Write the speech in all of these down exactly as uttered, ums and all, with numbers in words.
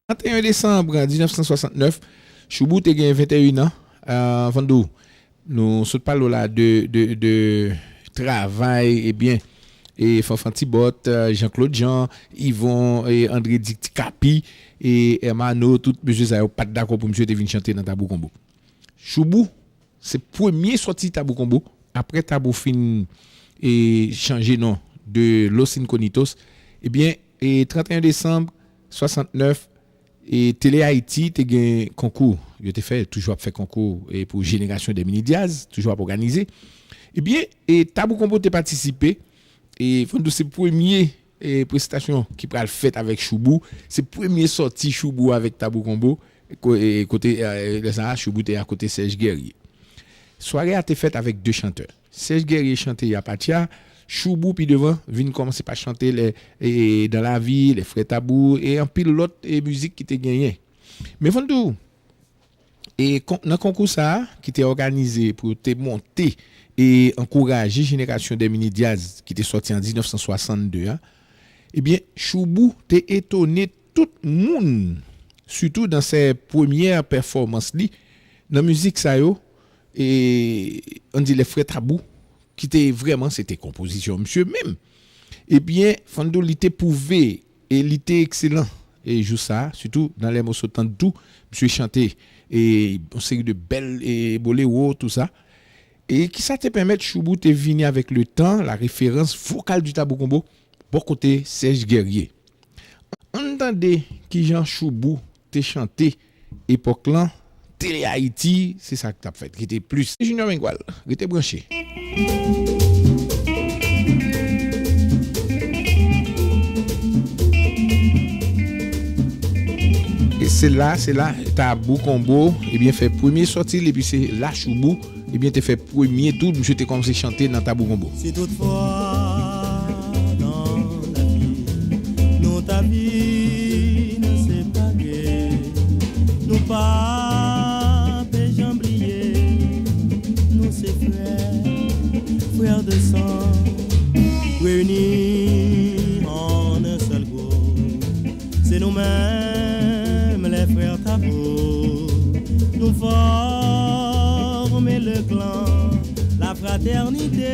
Trannteyen desanm diznèf san swasannnèf, Shoubou te gen venteyen an. Vann di w, nou sot pale w la de, de, de travay, ebyen, e Fanfan Tibòt, Jean Claude Jean, Yvon, e André Dick Ti Kapi, e Hermano, tout mesye sa yo pa t dakò pou misye te vin chante nan Tabou Konbo. Shoubou, se premye sòti Tabou Konbo, apre Tabou fin e chanje non de Los Incógnitos. Ebyen, e trannteyen desanm swasannnèf, e Tele Ayiti te gen konkou. Yo te fè, toujou ap fè konkou, e pou Génération des Mini Jazz, toujou ap òganize. Ebyen, e Tabou Konbo te patisipe, e fò n di w se premye, e prestasyon ki pral fèt avèk Shoubou. Se premye sòti Shoubou avèk Tabou Konbo. Ko-, e kote, e, lè sa a, Shoubou te akote Serge Guerrier. Sware a te fèt avèk de chantè. Serge Guerrier chante Yapatya, Shoubou pi devan vin kòmanse pa chante lè, e, Dans la vie, Les Frères Tabou, e anpil lòt, e mizik ki te genyen. Men fò n di w, e kon-, nan konkou sa a, ki te òganize pou yo te monte e ankouraje Génération des Mini Jazz, ki te sòti an diznèf san swasann de a, ebyen, Shoubou te etone tout moun, sitou nan se premyè pèfòmans li nan mizik sa yo, e ann di Les Frères Tabou, ki te vrèman, se te konpozisyon misye menm. Ebyen, fò n di w li te pwouve e li te ekselan, e jou sa a, sitou nan lè moso Tann Tou, misye chante e yon seri de bèl e bolero, tou sa. E ki sa te pèmèt Shoubou te vini avèk le tan, la référence vocale du Tabou Konbo, bò kote Serge Guerrier. Ann tande kijan Shoubou te chante epòk lan, Tele Ayiti, se sa k t ap fèt, ki te plis. Junior Mengual, rete branche. E se la, se la, Tabou Konbo, ebyen, fè premye sòti l, epi se la Shoubou, ebyen, te fè premye tou, misye te kòmanse chante nan Tabou Konbo. Si toutfwa dan lavi nou ta vin separe, nou pa pe janm bliye, nou se frè, frè de san, reyini an en sèl gwoup. Se nou menm, les Frères Tabou. Nou fòme le clan, la fraternité.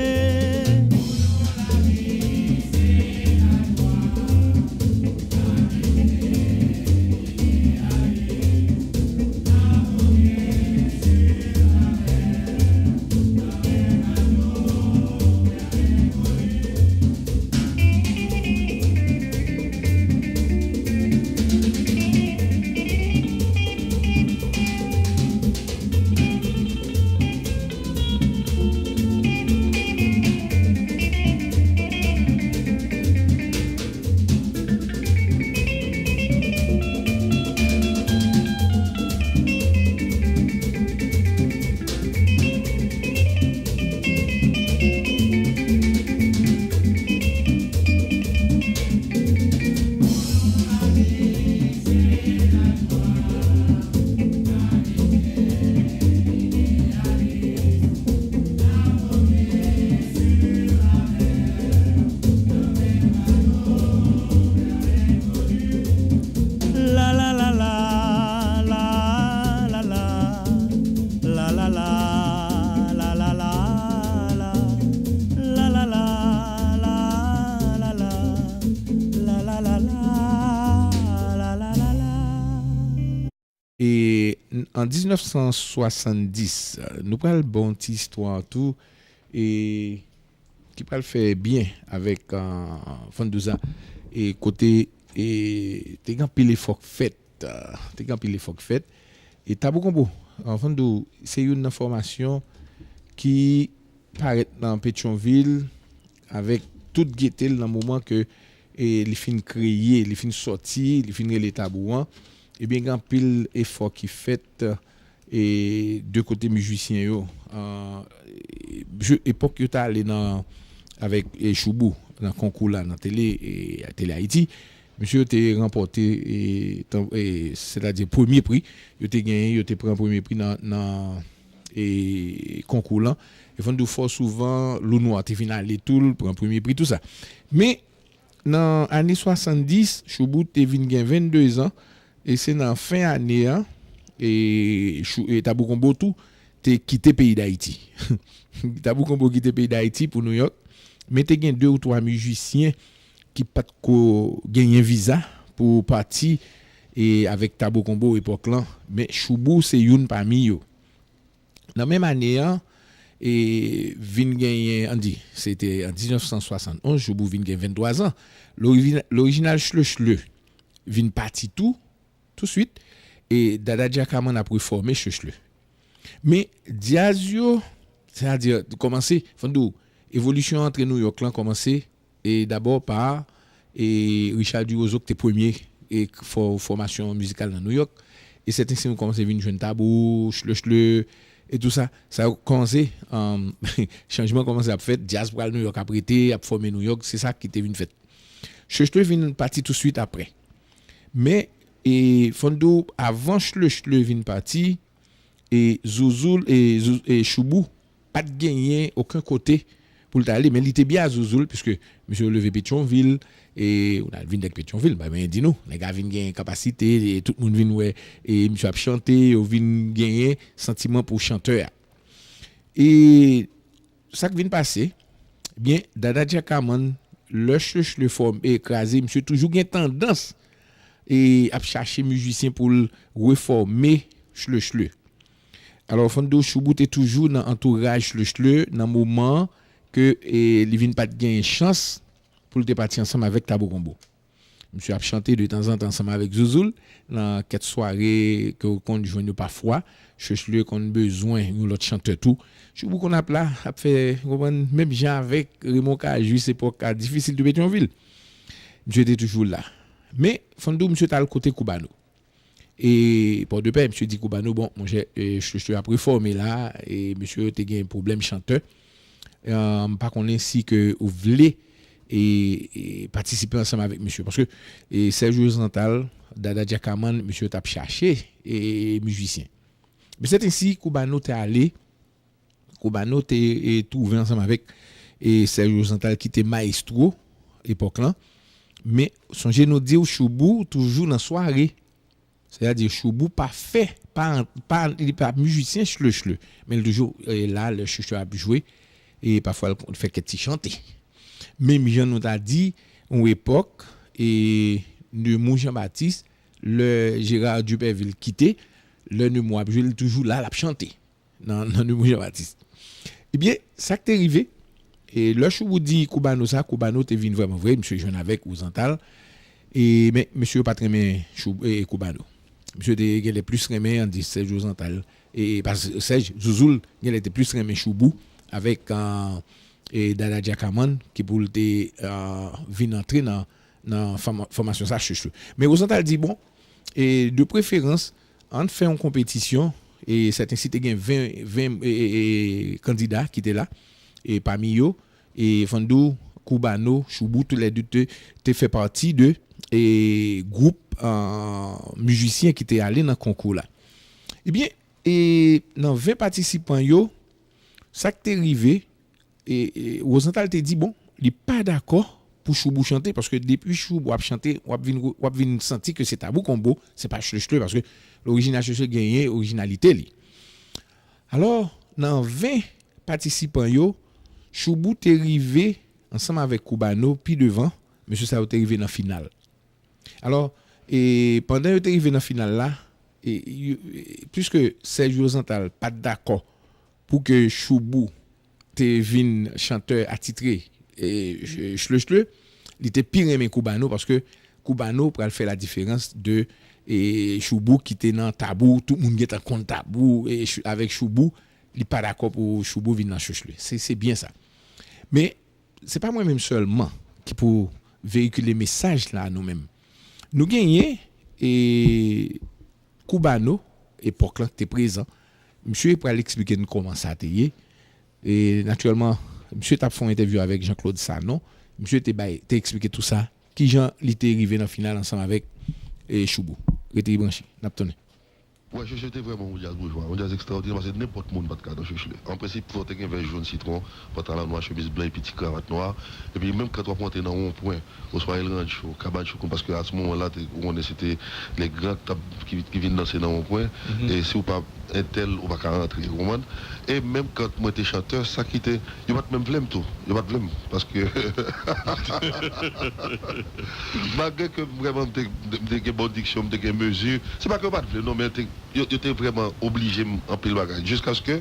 E n-, an diznèf san swasanndis, nou pral ba w yon ti istwa tou, e ki pral fè byen avèk, a, Fandouza, e kote, e te gen anpil efò k fèt, a, te gen anpil efò k fèt. E Tabou Konbo, a, Fandou, se youn nan fòmasyon ki parèt nan Petyonvil avèk tout gete l nan moman ke, e, li fin kreye, li fin sòti, li fin rele Tabou an. Ebyen, gen anpil efò ki fèt, e, de kote mizisyen yo. A, je, epòk yo t ale nan, avèk, e, Shoubou, nan konkou la, nan tele, e, Tele Ayiti, misye yo te ranpòte, e, tan, e, sètadi premye pri, yo te genyen, yo te pran premye pri nan, nan, e, konkou lan. E fò n di w fò souvan, Lou Nwa te vin ale tou, l pran premye pri, tou sa. Men, nan ane swasanndis, Shoubou te vin gen vennde zan, E se nan fen ane an, e, Chou- e Tabou Konbo tou te kite peyi Dayiti. Tabou Konbo kite peyi Dayiti pou Nouyòk, men te gen de ou twa mizisyen ki pa t ko genyen viza pou pati e avèk Tabou Konbo epòk lan, men Choubou se youn pami yo. Nan menm ane an, e vin genyen, ann di, se te an diznèf san swasann onz, Choubou vin gen venntwa zan. Loriji- Lorijinal Chle Chle vin pati tou, touswit, e Dada Djakamann ap refòme Chle Chle. Men dyaz yo, sètadi, kòmanse, fò n di w, evolisyon antre Nouyòk lan kòmanse, e dabò pa, e Richard Duroseau ki te premye e fò- fòmasyon mizikal nan Nouyòk. E sèten si nou kòmanse vin jwenn Tabou, Chle Chle, e tou sa, sa kòmanse, um, chanjman kòmanse ap fèt, dyaz pral Nouyòk ap rete, ap fòme Nouyòk, se sa ki te vin fèt. Chle Chle vin pati touswit apre. Men, e fò n di w, avan Chle Chle vin pati, e Zouzoul, e, Zou- e Choubou pa t genyen okenn kote pou l t ale, men li te byen a Zouzoul, piske misye leve Petyonvil, e ou nan vin nèg Petyonvil, m pa bezwen di nou, nèg la vin genyen kapasite, e tout moun vin wè, e misye ap chante, yo vin genyen santiman pou chantè a. E sa k vin pase, ebyen, Dada Djakamann, lè Chle Chle fòm e kraze, misye toujou gen tandans e ap chache mizisyen pou l refòme Chle Chle. Alò, fò n di w Choubou te toujou nan antouraj Chle Chle nan moman ke e, li vin pa t gen chans pou l te pati ansanm avèk Tabou Konbo. Misye ap chante de tanzantan ansanm avèk Zouzoul nan kèk sware ke w konn jwenn yo pafwa. Chle Chle konn bezwen yon lòt chantè tou. Choubou konn ap la, ap fè, konprann, menm jan avèk Raymond Cajuste epòk a Difisil de Petyonvil. Misye te toujou la. Men, fò n di w, misye t al kote Koubano. E Pòdepè, misye di Koubano, bon, monchè, e, Chle Chle ap refòme la, e mesye yo te gen pwoblèm chantè. E, m pa konnen si ke ou vle e, e patisipe ansanm avèk misye. Paske e, Serge Rosenthal, Dada Djakamann, misye t ap chache e, mizisyen. Men sèten si Koubano te ale, Koubano te e, twouve ansanm avèk e, Serge Rosenthal ki te mayestwo epòk lan. Men sonje nou di w Choubou toujou nan sware. Sètadi Choubou pa fè, pa, pa, li pa mizisyen Chle Chle. Men li toujou e, la, lè Chle Chle ap jwe, e pafwa l fè kèk ti chante. Menm jan nou ta di, yon epòk, e Nemours Jean Baptiste, lè Gérard Dupervil kite, lè Nemours ap jwe, li toujou la, l ap chante nan, nan Nemours Jean Baptiste. Ebyen, sa k te rive, e lè Choubou di Koubano sa, Koubano te vin vrèman vre, misye jwenn avèk Rosenthal, e, men mesye yo pa t renmen Choubou, e, Koubano. Misye te genlè plis renmen, ann di, Serge Rosenthal, e, pas Serge, Zouzoul, genlè te plis renmen Choubou avèk, e, e, Dada Djakamann, ki pou l te, e, vin antre nan, nan fòma- fòmasyon sa, Chle Chle. Men Rosenthal di, bon, e, de preferans, ann fè yon konpetisyon, e sèten si te gen ven, ven, e, e, e, kandida ki te la, e pami yo, e fò n di w, Koubano, Choubou, toulède te, te fè pati de, e gwoup, e, mizisyen ki te ale nan konkou la. Ebyen, e nan ven patisipan yo, sa k te rive, e, e, Rosenthal te di, bon, li pa dakò pou Choubou chante, paske depi Choubou ap chante, w ap vin, w ap vin santi ke se Tabou Konbo, se pa Chle Chle, paske lorijinal Chle Chle genyen orijinalite li. Alò, nan ven patisipan yo, Choubou te rive ansanm avèk Koubano pi devan, mesye sa yo te rive nan final. Alò, e pandan yo te rive nan final la, e, yo- e, piske Serge Rosenthal pa t dakò pou ke Choubou te vin chantè atitre, e, Ch- Chle Chle, li te pi renmen Koubano, paske Koubano pral fè la diferans de, e, Choubou ki te nan Tabou, tout moun gentan konn Tabou, e, Ch- avèk Choubou, li pa dakò pou Choubou vin nan Chle Chle. Se, se byen sa. Men, se pa mwen menm sèlman ki pou veyikile mesaj la nou menm. Nou genyen, e, Koubano, epòk lan, ki te prezan. Misye pral eksplike n kòman sa te ye. E, natirèlman, misye t ap fè yon entèvyou avèk Jean Claude Sanon. Misye te bay, te eksplike tou sa, kijan li te rive nan final ansanm avèk, e, Choubou. Rete branche, n ap tounen. Wè, Chechle te vrèman yon djaz boujwa, yon djaz ekstraòdinè, paske nenpòt moun pa t ka nan Chechle. An prensip, fò w te gen vès jòn sitwon, pantalon nwa, chemiz blan epi ti kravat nwa. Epi menm kan w ap rantre nan wonpwen, oswa El Rancho, Kabann Choukoun, paske a se moman la, te, ou konnen se te les grands k t ap, ki, ki vin danse nan wonpwen. E si w pa entèl, ou pa ka rantre, ou konprann? E menm kan mwen te chantè, sa ki te, yo pa t menm vle m tou. Yo pa t vle m, paske malgre ke vrèman m te, m te gen bon diksyon, m te gen mezi, se pa ke yo pa t vle m, non, men te, yo, yo te vrèman oblije m anpil bagay. Jiskaske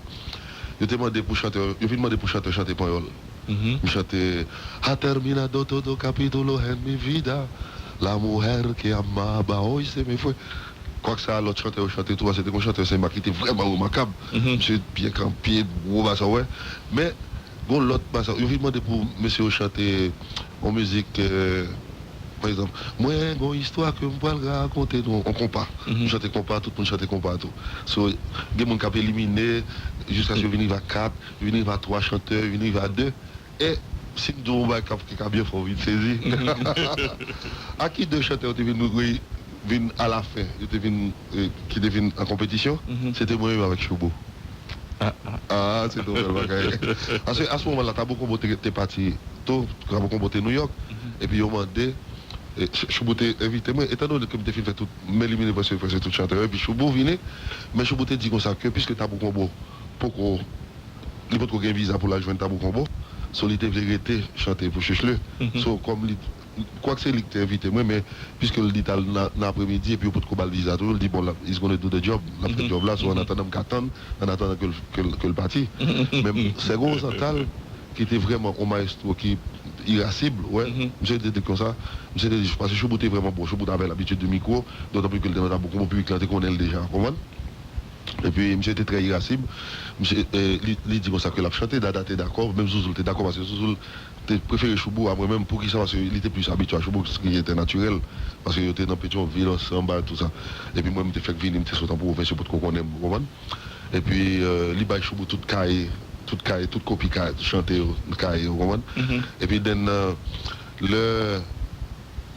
yo te mande pou chantè, yo vin mande pou chantè chante panyòl. M chante: Ha terminado todo capítulo en mi vida, la mujer que amaba hoy se me fue. Kwak sa, lòt chantè yo chante tou, se te yon chantè Senmak ki te vrèman remakab. Misye byen kanpe, gwo bas, wè. Men, gon lòt bas, yo vin mande pou mesye yo chante yon mizik, eh, pa egzanp, mwen gon istwa ke m pral rakonte nou, yon konpa. M chante konpa, tout moun chante konpa tou. So, gen moun k ap elimine, jiskaske yo vin rive a kat, yo vin rive a twa chantè, yo vin rive a de. E si m di w yon bagay k ap, ki ka byen fè w vin sezi. A ki de chantè yo te vin, wi, vin alafen, yo te vin, eh, ki te vin an konpetisyon, se te mwen menm avèk Shoubou. Ah, se te yon bèl bagay. Paske a se moman la, Tabou Konbo te, te pati tou, Tabou Konbo te Nouyòk, epi yo mande, eh, Ch-, Shoubou te envite mwen, etandone ke m te fin fè tout, m elimine prèske, prèske tout chantè yo, epi Shoubou vini, men Shoubou te di konsa ke, piske Tabou Konbo poko, li potko gen viza pou l al jwenn Tabou Konbo, so li te vle rete chante pou Chechle. So, kòm li, kwak se li ki te envite mwen, men piske l di t al nan, nan apremidi, epi yo potko ba l viza tou, l di, bon, la, he's gonna do the job, l ap fè djòb la, so, an atandan m ka tann, an atandan ke l, ke l, ke l pati. Men Sègo Santal, ki te vrèman yon maestro ki irasib, wè, misye te di konsa, misye te di, paske Shoubou te vrèman bon, Shoubou t avè labitid de mikwo, dotan plis ke l te nan Tabou Konbo, piblik lan te konnen l deja, konprann? Epi, misye te trè irasib. Misye, eh, li, li di konsa ke l ap chante, Dada te dakò, menm Zouzoul te dakò, paske Zouzoul te prefere Shoubou a mwen menm. Poukisa? Paske li te plis abitye a Shoubou, ki te natirèl, paske yo te nan Petyonvil ansanm, bagay, tout sa. Epi mwen, m te fèk vini, m te sot an pwovens, yo potko konnen m, ou konprann? Epi, eh, li bay Shoubou tout kaye, tout kaye, tout kopi kaye, chante yo, kaye yo, ou konprann? Epi, then, eh, lè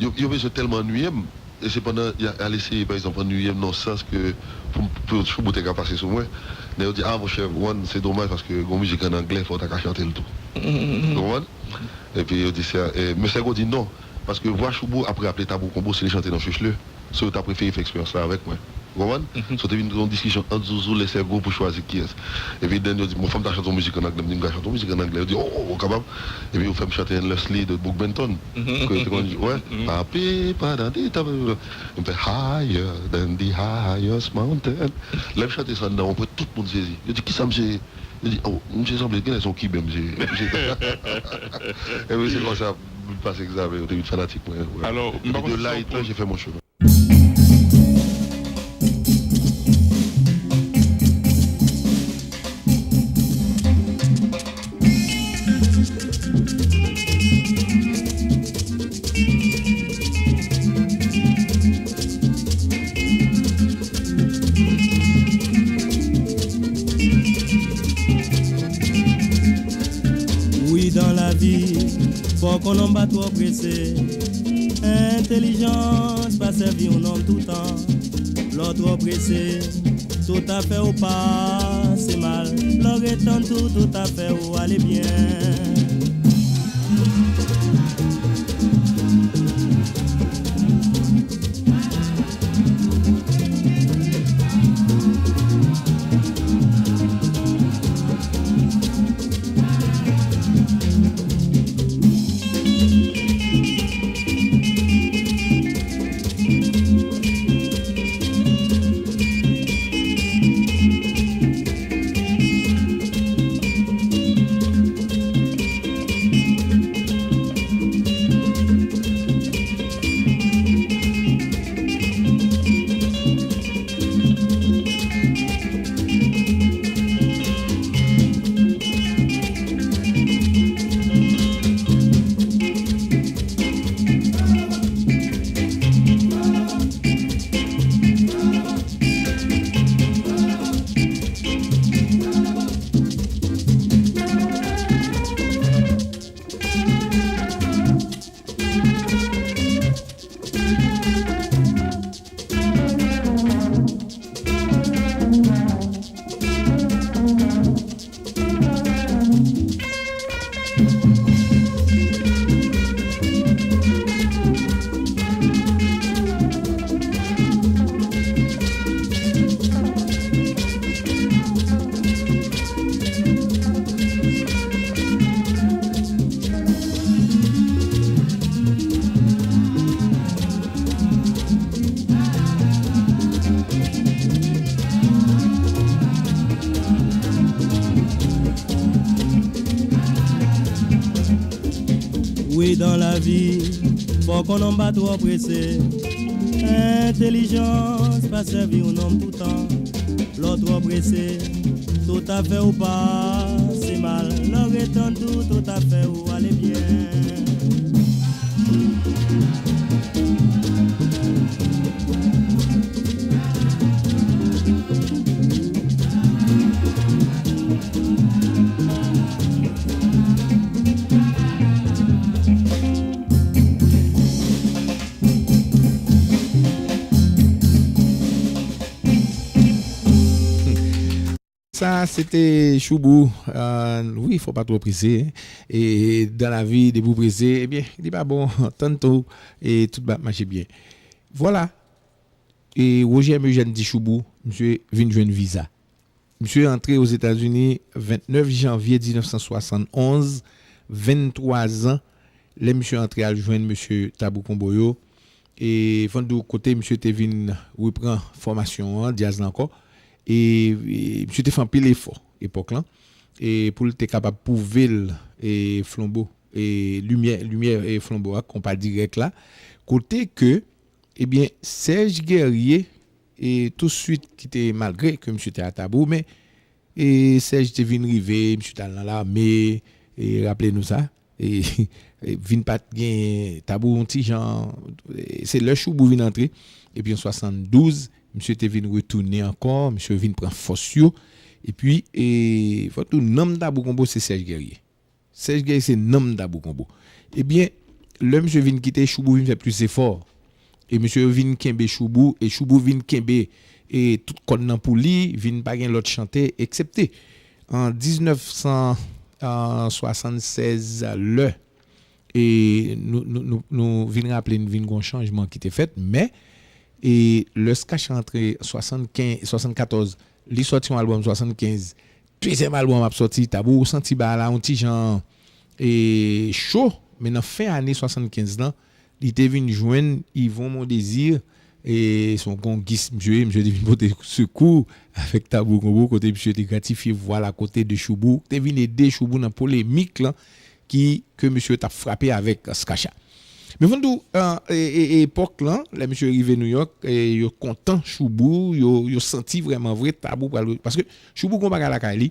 yo, yo bezwen tèlman annuiye m, e se pandan y a, y al eseye, pa egzanp, annuiye m nan sans ke pou, pou Shoubou te ka pase sou mwen. Lè yo di, ah, monchè, Juan, se domaj paske gon mizik an anglè, fò w ta ka chante l tou. Ou konprann? Epi yo di, se, e, men Sègo di non, paske vwa Shoubou ap raple Tabou Konbo si li chante nan Chechle. So, yo ta prefere fè eksperyans la avèk mwen. Ou konprann? So, te vin yon diskisyon ant Zouzoul e Sègo pou chwazi kiyès. Epi, then, yo di, bon, fò m ta chante yon mizik an anglè. M di, m ka chante yon mizik an anglè. Yo di, oh, oh, ou kapab. Epi, yo fè m chante Endlessly de Brook Benton. Ke yo te konn, wè. Papi, padandi, ta, m fè Higher than the highest mountain. Lè m chante sa anndan, ou pran tout moun sezi. Yo di, kisa misye ye? Yo di, oh, misye sanble, genlè se yon Kiben, misye ye. Epi, se konsa, m pase egzamen, yo te vin fanatik mwen, wè. Epi, de là étant, j'ai fait mon chemin. Wi, dans la vie, fò konnen w pa twò prese. Entèlijans pa sèvi yon nonm toutan. Lè w twò prese, tout afè w pase mal. Lè w ret tann tou, tout afè w ale byen. Wi, dan lavi, fòk yon nonm pa twò prese. Entèlijans pa sèvi yon nonm toutan. Lè w twò prese, tout afè w pase mal. Lè w ret tann tou, tout afè w ale byen. Sa, se te Choubou. Euh, wi, fò pa twò prese, hein. E dan lavi, depi w prese, ebyen, li pa bon. Tann tou, e tout va mache byen. Vwala. E Roger M. Eugène di Choubou, misye vin jwenn viza. Misye antre Ozetazini vennèf janvye diznèf san swasannonz, venntwa zan, lè misye antre al jwenn mesye Tabou Combo yo, e fò n di w kote misye te vin repran fòmasyon an, djaz la ankò, e, e misye te fè anpil efò epòk lan, e pou l te kapab pwouve l, e flanbo, e limyè, limyè, e flanbo a, konpa dirèk la, kote ke, ebyen, Serge Guerrier, e touswit ki te, malgre ke misye te a Tabou, men, e Serge te vin rive, misye t al nan lame, e raple nou sa, e, e vin pa t gen Tabou yon ti jan, e se lè Choubou vin antre, epi an swasanndouz, misye te vin retounen ankò, misye vin pran fòs yo, epi, e fò tou nanm Tabou Combo se Serge Guerrier. Serge Guerrier se nanm Tabou Combo. Ebyen, lè misye vin kite, Choubou vin fè plis efò. E misye vin kenbe Choubou, e Choubou vin kenbe, e tout kòn nan pou li, vin pa gen lòt chantè, eksepte an diznèf san swasannsèz, lè, e nou, nou, nou, nou vin raple n vin gon chanjman ki te fèt, men, e lè Skacha antre swasannkenz, swasannkatòz, li sòti yon albòm swasannkenz, dezyèm albòm ap sòti, Tabou, ou santi bagay la yon ti jan, e, cho, men nan fen ane swasannkenz lan, li te vin jwenn Yvon Mondésir, e se yon kongis misye ye, misye te vin pote sekou avèk Tabou Combo, kote misye te gratifye vwa l akote de Choubou, te vin ede Choubou nan polemik lan ki, ke misye t ap frape avèk Skacha. Men fò n di w, e, e, e, epòk lan, lè misye rive Nouyòk, e, yo kontan Choubou, yo, yo santi vrèman vre Tabou pral, paske Choubou gon bagay lakay li.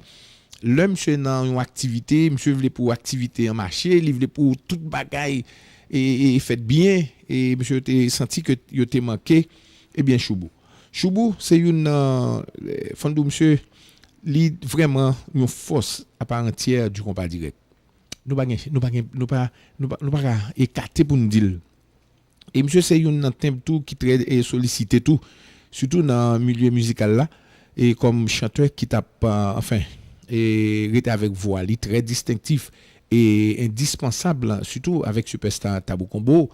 Lè misye nan yon aktivite, misye vle pou aktivite an mache, li vle pou tout bagay, e, e, fèt byen, e misye te santi ke yo te manke, ebyen, Choubou. Choubou, se youn nan, e, fò n di w, misye, li vrèman yon fòs a pa antyè di konpa dirèk. Nou pa gen, nou pa gen, nou pa, nou pa, nou pa ka ekate pou n di l. E misye se youn nan tenb tou ki trè, e, solisite tou, sitou nan milye mizikal la, e kòm chantè ki t ap, e, anfen, e rete avèk vwa li trè distenktif e endispansab, sitou avèk sipèsta Tabou Combo,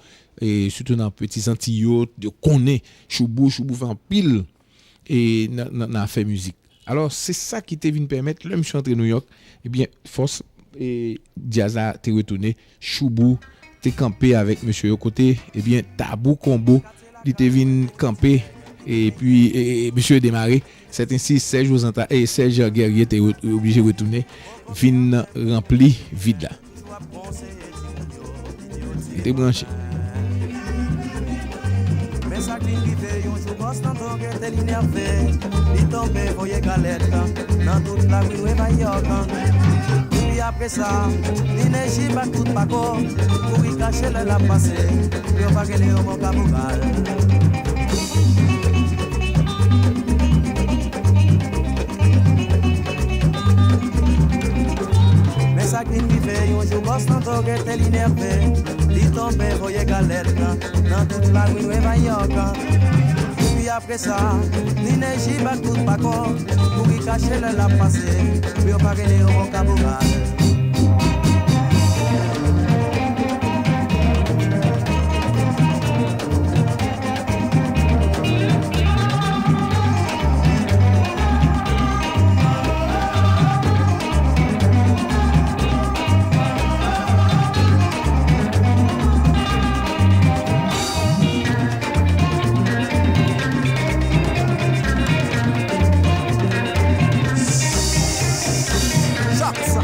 e sitou nan Peti Zantiy yo, yo konnen Choubou, Choubou fè anpil e nan, nan, nan afè mizik. Alò, se sa ki te vin pèmèt, lè misye antre Nouyòk, ebyen, fòs, e, djaz la te retounen, Choubou te kanpe avèk mesye yo kote, ebyen, Tabou Combo, li te vin kanpe, epi, e, e, mesye yo demare. Sèt ensi, Serge Ozanta, e, Serge Guerrier te re-, oblije retounen, vin ranpli vid la. Rete branche. Men sa k vin rive yon jou, bòs lan twò rete, li nève, li tonbe voye galèt nan tout lari Nwèvayòk. Epi apre sa, li neji bat kout pako, kouri kache lè l ap pase, pou yo pa rele yo mò kaporal. Men sa k vin rive yon jou, bòs lan twò rete, li nève, li tonbe voye galèt nan tout lari Nwèvayòk. Epi apre sa, li neji bat kout pako, kouri kache lè l ap pase, pou yo pa rele yo mò kaporal. Chak sa.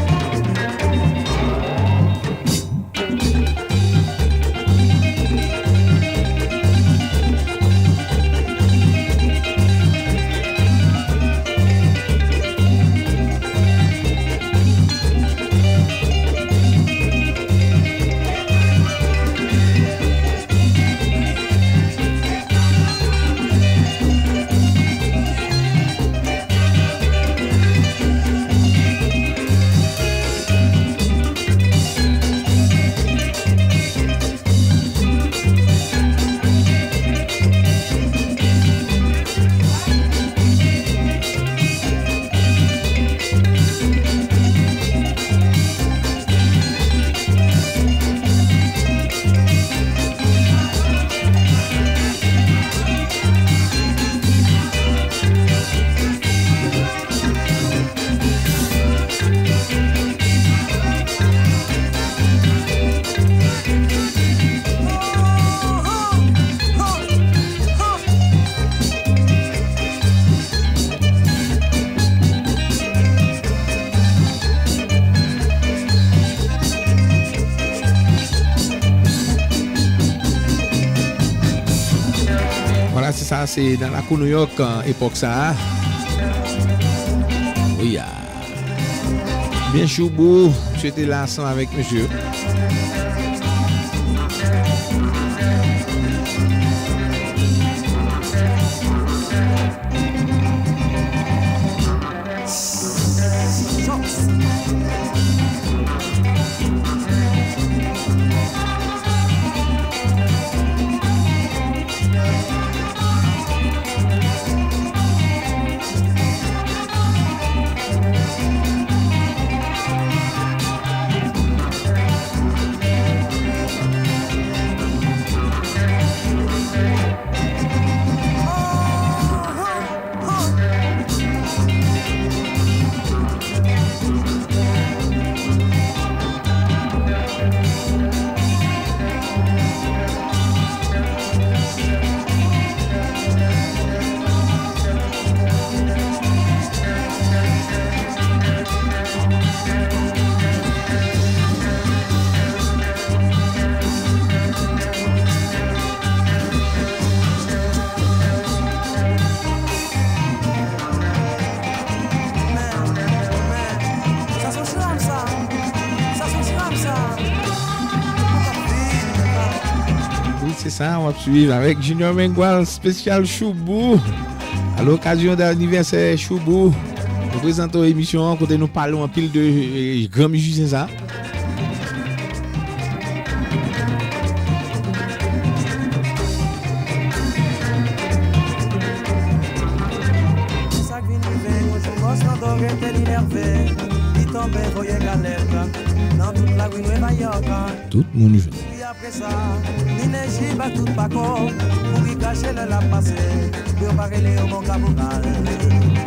Sa se nan lakou Nouyòk, euh, epòk sa a. Wi, a. Byen Choubou, misye te la ansanm avèk misye. Wi, se sa, w ap swiv avèk Junior Mengual, espesyal Choubou. A lokazyon de anivèsè Choubou, nou prezante w emisyon an kote nou pale w anpil de, eh, gran mizisyen sa. Sa k vin rive yon jou bòs nan do rete li nève, li tonbe voye galèt nan tout lari Nwèvayòk. Tout moun jwenn. Epi apre sa, li neji ba tout pako, kouri kache lè l ap pase, pou yo pa rele yo bon kaporal.